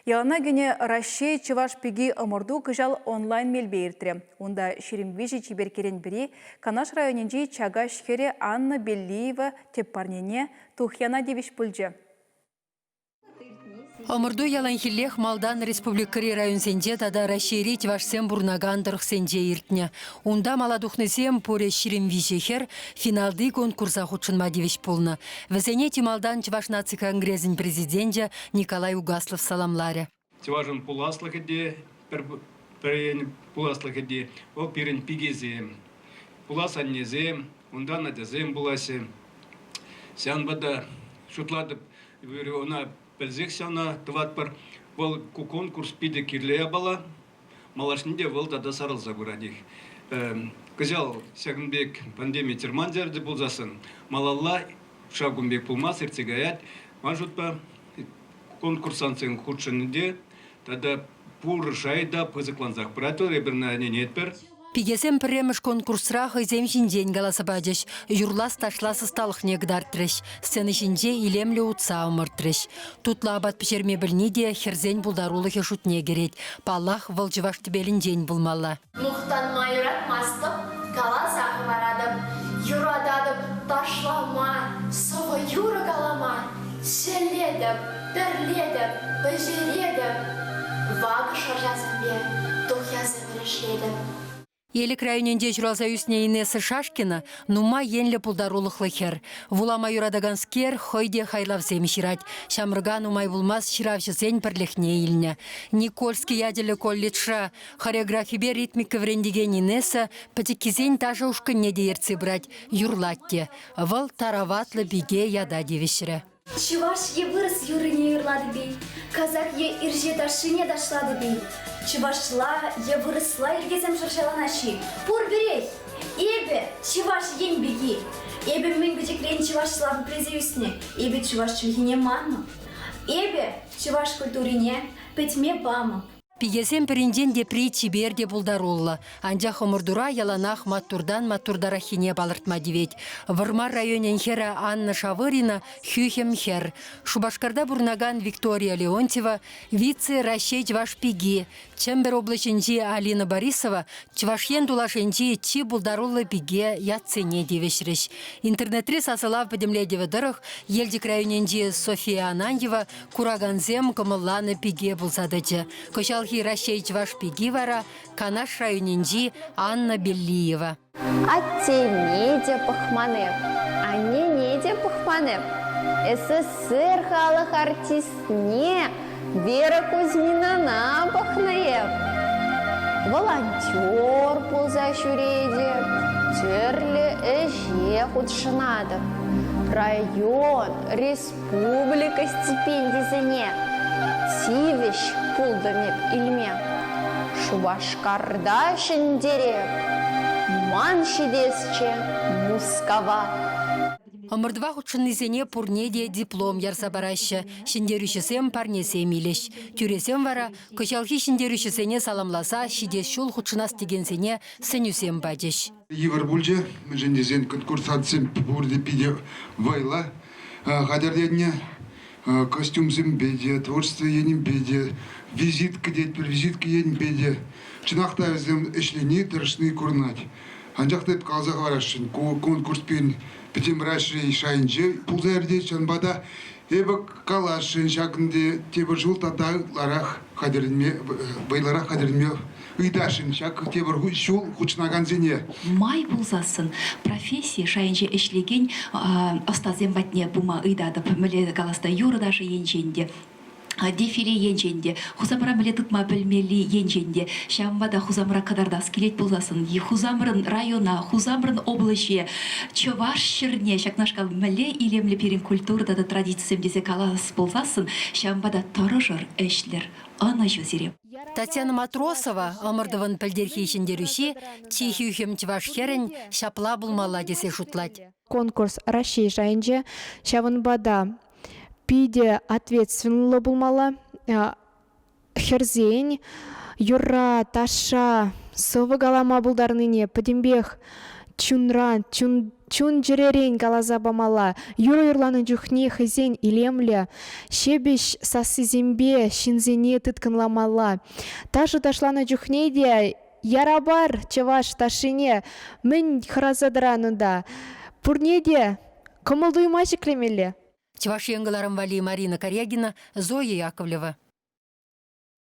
Йӑлана кӗнӗ Раҫҫей чӑваш пики ӑмӑрту кӑҫал онлайн мелпе иртрӗ. Унта 23 чиперккерен пӗри Канаш районӗнчи Чакаҫ хӗрӗ Анна Беллиева тӗп парнене тухьяна тивӗҫ пулчӗ. Ӑмӑрту яланхиллех малтан республикӑри районсенче тата Раҫҫейри чӑвашсем пурӑнакан тӑрӑхсенче иртнӗ. Унта мала тухнисем пурӗ 23 хӗр финалти конкурса хутшӑнма тивӗҫ пулнӑ. Вӗсене чи малтан Чӑваш наци конгресӗн президенчӗ Николай Угаслов саламларӗ. Чӑвашӑн пуласлӑхӗ те пӗр енӗ пуласлӑхӗ те вӑл пирӗн пикесем, пулас аннесем, унтан ачасем пулаҫҫӗ. Ҫавӑнпа та шутлатӑп, ӑна пӗлсех ҫавна тӑватпӑр. Вӑл ку конкурс питӗ кирлӗ япала. Малашне те вӑл тата сарӑлса пыратех. Кӑҫал ҫакӑн пек пандеми чӑрмантарчӗ пулсассӑн малалла ҫав кун пек пулмасть, иртсе каять. Ман шутпа, конкурсантсем хутшӑннӑ те тата пур шай та пысӑклансах пырать вӑл, эпир ӑна ӗненетпӗр. Пикесем пӗрремӗш конкурсра хӑйсем ҫинчен каласа пачӗҫ, юрлас-ташлас ӑсталӑхне кӑтартрӗҫ, сцена ҫинче илемлӗ утса ӑмӑртрӗҫ. Тутлӑ апат пӗҫерме пӗлни те хӗрсен пултарулӑхӗ шутне кӗрет. Паллах, вӑл чӑваш тӗпелӗнчен пулмалла. Мухтанма юратмастӑп, каласа хӑваратӑп. Юрататӑп ташлама, сӑвӑ-юрӑ калама. Ҫӗлетӗп, тӗрлетӗп, пӗҫеретӗп. Вакӑ шӑрҫасемпе тухьясем эрешлетӗп. Элӗк районӗнче ҫуралса ӳснӗ Инесса Шашкина нумай енлӗ пултарулӑхлӑ хӗр. Вулама юратаканскер хӑй те хайлавсем ҫырать. Ҫамрӑка нумай пулмасть ҫыравҫӑсен пӗрлӗхне илнӗ. Никольский ячӗллӗ колледжра Хореографипе ритмика вӗрентекен Инесса пӗчӗккисен ташӑ ушкӑнне те ертсе пырать, юрлать те. Вӑл тараватлӑ пике ята тивӗҫрӗ. Чӑваш е вырӑс юррине юрлатӑп-и, казак е ирҫе ташшине ташлатӑп-и, чӑвашла е вырӑсла йӗркесем шӑрҫаланаҫҫӗ-и, пурпӗрех! Эпӗ Чӑваш Ен пики. Эпӗ мӗн пӗчӗкрен чӑвашла пуплесе ӳснӗ, эпӗ чӑваш чӗлхине манмӑп. Эпӗ чӑваш культурине пӗтме памӑп. Пикесем пӗринчен тепри чипер те пултаруллӑ. Анчах ӑмӑртура яланах маттуртан маттуртараххине палӑртма тивет. Вӑрмар районӗн хӗрӗ Анна Шавырина хӳхӗм хӗр. Шупашкарта пурӑнакан Виктория Леонтьева вице-Раҫҫей чӑваш пики, Чӗмпӗр облаҫӗнчи Алина Борисова Чӑваш Ен тулашӗнчи чи пултаруллӑ пике ятсене тивӗҫрӗҫ. Интернетри сасӑлав пӗтӗмлетӗвӗ тӑрӑх Елчӗк районӗнчи София Ананьева Куракансем кӑмӑлланӑ пике пулса тӑчӗ. Кӑҫалхи Раҫҫей чӑваш пики вара Канаш районӗнчи Анна Беллиева. Аттене те пӑхман эп, аннене те пӑхман эп. СССР халӑх артистне Вера Кузьминана пӑхнӑ эп. Волонтер пулса ҫӳретӗп, тӗрлӗ ӗҫе хутшӑнатӑп. Район, республика стипендисене тивӗҫ пултӑм эп илме. Шупашкарта ҫӗнтереп, ман ҫитесчӗ Мускава. Ӑмӑртӑва хутшӑннисене пурне те диплом ярса параҫҫӗ, ҫӗнтерӳҫӗсем парнесем илӗҫ. Тӳресем вара кӑҫалхи ҫӗнтерӳҫӗсене саламласа ҫитес ҫул хутшӑнас текенсене сӗнӳсем пачӗҫ. Йывӑр пулчӗ, мӗншӗн тесен конкурсантсем пурте питӗ вӑйлӑ хатӗрленнӗ. Костюмсемпе те, творчество енӗпе те, визитка тетпӗр, визитка енӗпе те. Чӑнах та вӗсем ӗҫлени, тӑрӑшни курӑнать. Анчах та эп каласа хӑварасшӑн, ку конкурс пирӗн Пӗтӗм Раҫҫей шайӗнче пулса иртет, ҫавӑнпа та эпӗ каласшӑн ҫакӑнти тепӗр ҫул тата ытларах хатӗрленме, вӑйлӑрах хатӗрленме ыйтасшӑн ҫак тепӗр ҫул хутшӑнакансене. Май пулсассӑн професси шайӗнче ӗҫлекен ӑстасем патне пыма ыйтатӑп. Мӗнле калас та юрӑ-ташӑ енчен те, дефиле енчен те, Хусамра мӗнле тытма пӗлмелли енчен те. Ҫавӑнпа та Хусамра кӑтартас килет пулсассӑн Хусамрӑн района, Хусамрӑн облаҫе, Чӑваш ҫӗрне ҫакнашкал мӗнле илемлӗ пирӗн культура тата традицисем тесе калас пулсассӑн, ҫавӑнпа та тӑрӑшӑр, ӗҫлӗр. Ӑнӑҫу сире! Татьяна Матросова ӑмӑртӑвӑн пӗлтӗрхи ҫӗнтерӳҫи чи хӳхӗм чӑваш хӗрӗн ҫапла пулмалла тесе шутлать. Конкурс Раҫҫей шайӗнче, ҫавӑнпа та питӗ ответственлӑ пулмалла. Хӗрсен юрра, ташша, сӑвӑ калама пултарнине пӗтӗмпех. чунран, чун чун-чӗререн каласа памалла. Юрӑ юрланӑ чухне хӑйсен илемлӗ, ҫепӗҫ сассисемпе ҫынсене тыткӑнламалла. Ташӑ ташланӑ чухне те ярапар чӑваш ташшине мӗн хӑраса тӑран унта? Пурне те кӑмӑл-туйӑма ҫӗклемелле. Чӑваш Ен кӑларӑм валли Марина Карягина, Зоя Яковлева.